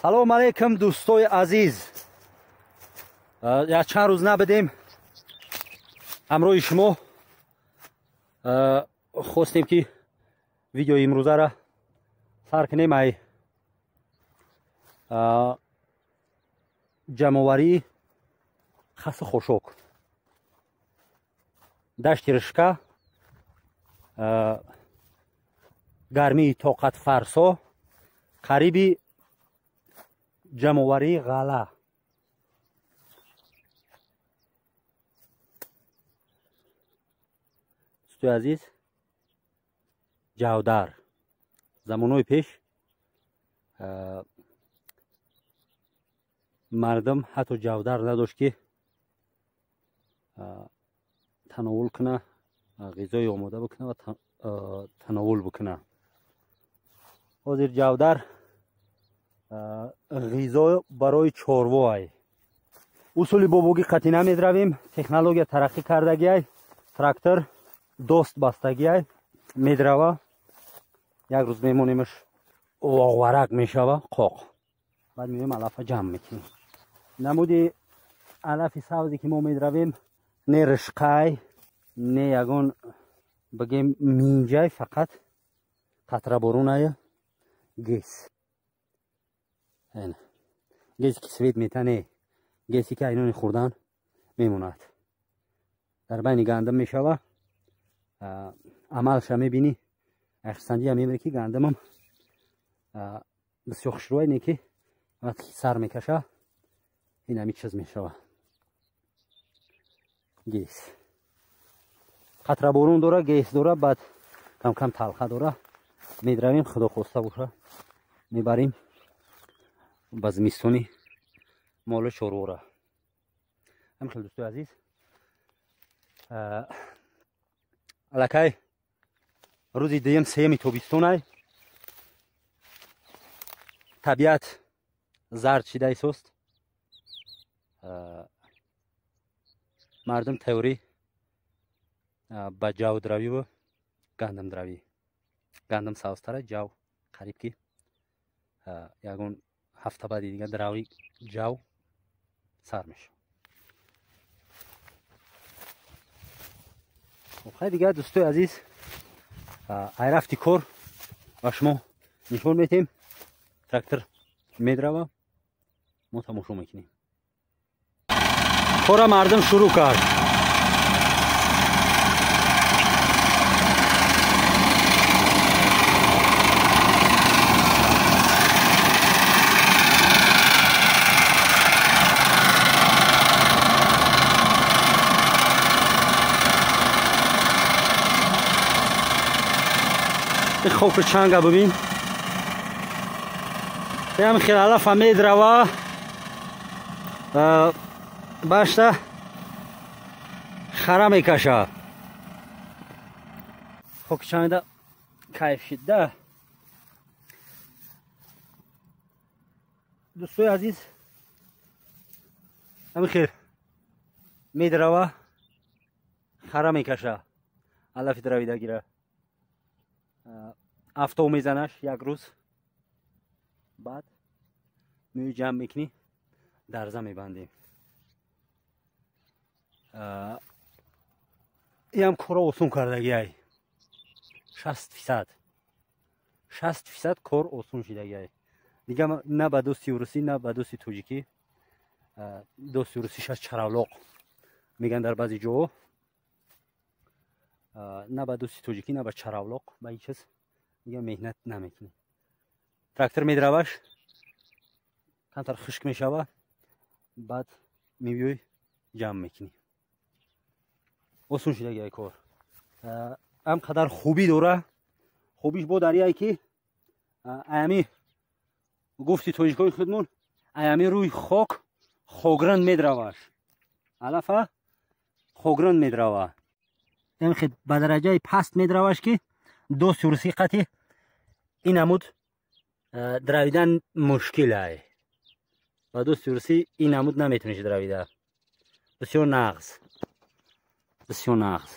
Салом алейкум, дӯстои азиз. Як чанд рӯз набудем ҳамроҳи шумо. Хостем ки видеои имрӯзаро сар кунем ай ҷамъоварии хасу хошок. Дашти Ришка, гармии тоқатфарсо, қариби ҷамъоварии ғалла. Дӯстои азиз, ҷавдар замонҳои пеш мардум ҳатто ҷавдар надошт ки тановул куна, ғизои омода бикуна ва тановул бикуна. Ҳозир ҷавдар ғизо барои чорво ай. Усули бобогӣ қатъӣ намедравем, технология тараққӣ кардагиай, трактор дост бастагиай, медрава. Як рӯз мемонемаш, оғварак мешава, қоқ. Баъд меоем алафа ҷамъ мекунем. Намуди алафи сабзе ки мо медравем, не ришқай, не ягон бигем минҷай, фақат қатраборунай гес. Геси ки свет метане, геси ки айнони хӯрдан мемонад. Дар байни гандум мешава, амалша мебинӣ, айхсандия мебинӣ ки гандумам бисёр хушрӯай, не ки вақте ки сар мекаша, ин ҳами чиз мешава. Гес. Қатраборун дора, гес дора, баъд кам-кам талха дора. Медравем, худо хоста боша, мебарем ба зимистони молу чорвора. Ҳамин хел, дӯстои азиз, аллакай рӯзи дуюм сеюми тобистонай, табиат зард шида исост, мардум тайёрӣ ба ҷавдравиву гандумдравӣ. Гандум сабзтара, ҷав қариб ки ягон ҳафта баъди дигар драви ҷав сар мешавад. Хай дигар, дӯстои азиз, айрафти кор ба шумо нишон метем. Трактор медрава, мо тамошо мекунем. Кора мардум шурӯъ кард. Хоку чанга бибин, ям хел алафа медрава, башта хара мекаша. Хоку чангда кайф шид да. Дӯстои азиз, ҳамин хел медрава, хара мекаша алафи дравидагира. Афтоб мезанаш як рӯз, баъд мӯи ҷамъ мекунӣ, дарза мебандем. Иам корро осон кардагиай. 60%, 60% кор осон шидагиай. Дигар на ба дӯсти урусӣ, на ба дӯсти тоҷикӣ. Дӯсти урусӣ шаш чаравлоқ мегӯянд дар баъзе ҷоҳо. На ба дӯсти тоҷикӣ, на ба чаравлоқ, ба ҳеҷ чиз дигар меҳнат намекунӣ. Трактор медраваш, камтар хушк мешава, баъд мебиёй ҷамъ мекунӣ. Осон шидагиай кор. Ҳам қадар хубӣ дора. Хубиш бо дар яе ки аями гуфти тоҷикои худмон, аями рӯи хок хогран медраваш. Алафа хогран медрава. Ба дараҷаи паст медраваш ки дости урусӣ қатӣ ин намуд дравидан мушкил ай. Ба дости урусӣ ин намуд наметавониш дравида. Бисёр нағз. Бисёр нағз.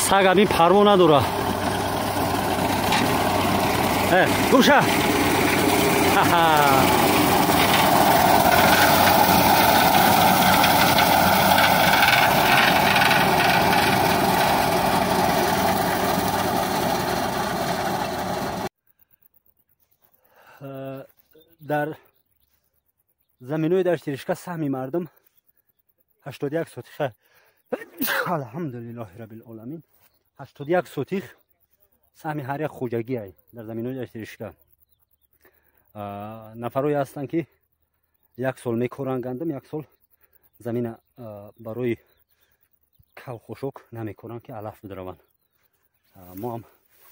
Саг абин парво надора. Гумша. Дар заминои дашти Ришка саҳми мардум 81 сотих. Алҳамдулиллоҳи раббил оламин. 81 сотих саҳми ҳар як хоҷагӣ дар заминои дашти Ришка. Нафарое ҳастанд, ки як сол мекоранд гандум, як сол замина барои кав хошок намекоранд, ки алаф бидраванд. Мо ҳам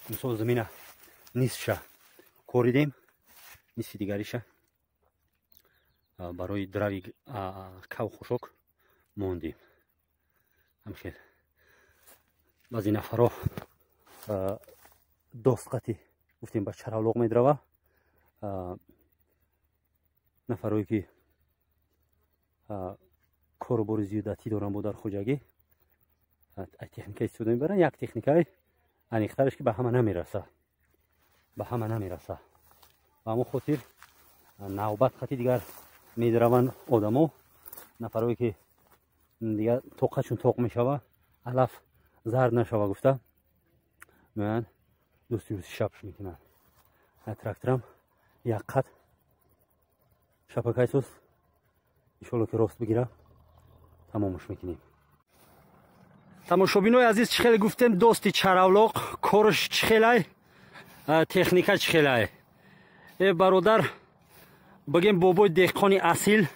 имсол замина нисфша коридем, нисфи дигариша барои драви кав хошок мондем. Ҳамхел баъзе нафарҳо достқати гуфтем ба чаравлоқ медрава. Нафарое ки корубори зиёдатӣ доранд бо дар хоҷагӣ, техника истифода мебаранд. Як техникаи аниқтараш ки ба ҳама намераса, ба ҳама намераса. Ба ҳамон хотир навбат хати дигар медраванд одамо. Нафарое ки дигар тоқатшон тоқ мешава, алаф зард нашава гуфта меоянд, дӯсти рӯси шапш мекунанд. Тракторам як қат шапакай сӯз, иншолло ки рост бигира, тамомаш мекунем. Тамошобинои азиз, чӣ хеле гуфтем, дости чаравлоқ корш чӣ хелай, техника чӣ хелай. Бародар, бигем бобои деҳқони асил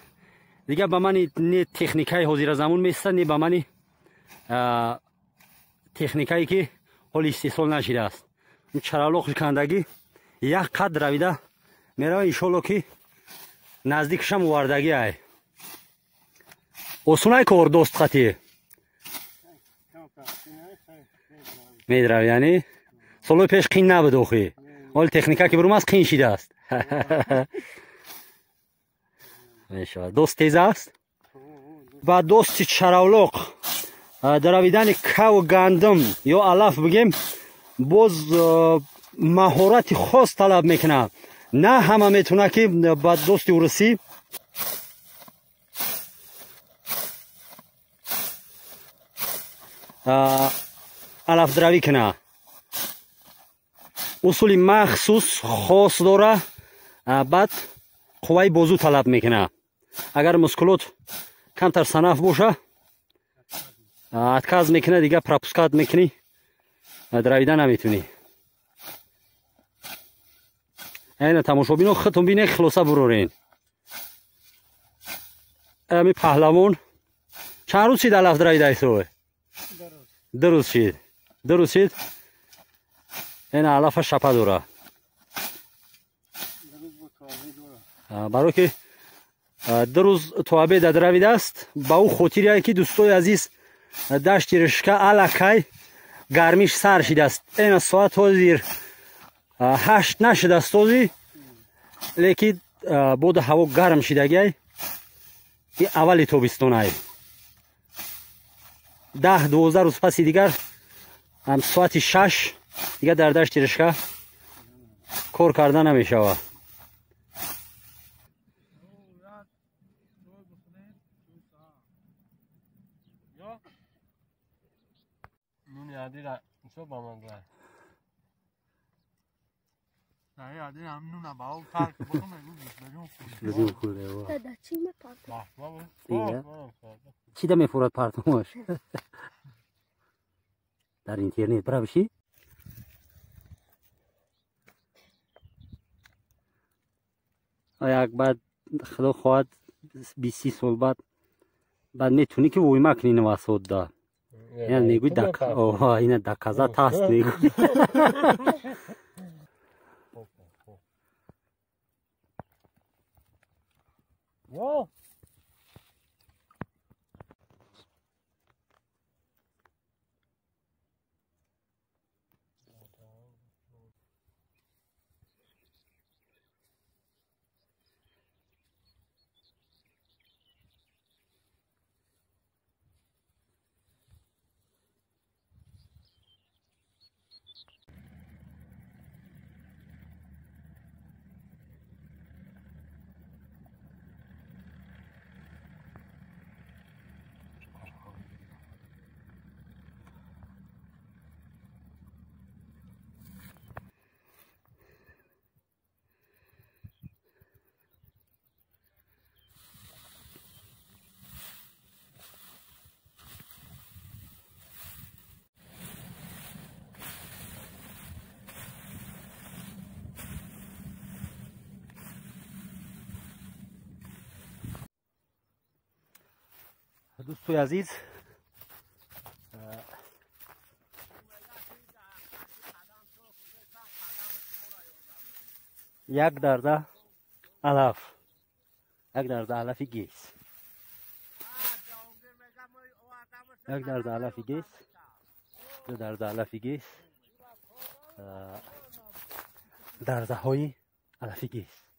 дигар ба мани не техникаи ҳозиразамон места, не ба мани техникае ки ҳоли истеҳсол нашидааст. Чаравлоқи кандагӣ як қад равида мерава, иншолло ки наздикшам овардагӣ ай. Осунай кор дост хати медрави, яъне солҳои пеш қин набуд охи. Ҳоли техника ки бурумаст, қин шидааст. Мешавад. Дост тез аст. Ба дости чаравлоқ даравидани каву гандум ё алаф бигем, боз маҳорати хос талаб мекунад. На ҳама метавонад ки ба дости урусӣ алафдравӣ кунад. Усули махсус хос дора, баъд қувваи бозу талаб мекунад. Агар мускулот камтар санаф боша, отказ мекунад, дигар пропускат мекунӣ, дравида наметунӣ. Айна тамошобино худтон бинед, хулоса бурорен. Ами паҳлавон чанд рӯз шид алаф дравида исо? Ду рӯз шид. Ду рӯз шид. Ина алафа шапа дора. Барои ки ду рӯз то обеда дравидааст, ба ӯ хотире ки дӯстои азиз, дашти Ришка аллакай гармиш сар шидааст. Ина соат ҳозир 8 нашидааст ҳозир, лекин боду ҳаво гарм шидагиай. И аввали тобистонай. 10-12 рӯз паси дигар соати 6 дигар дар дашти Ришка кор карда намешавад. Чӣ да мефурад партомаш? Дар интернет бравиши? Як баъд худо хоҳад 20 сол баъд метавонӣ ки войма кунӣ навасодда. Ина мегӯй ина доказат ҳаст мегӯй. Дӯстои азиз, як дарда алаф, як дарда алафи гес, як дарда алафи гес, ду дарда алафи гес, дардаҳои алафи гес.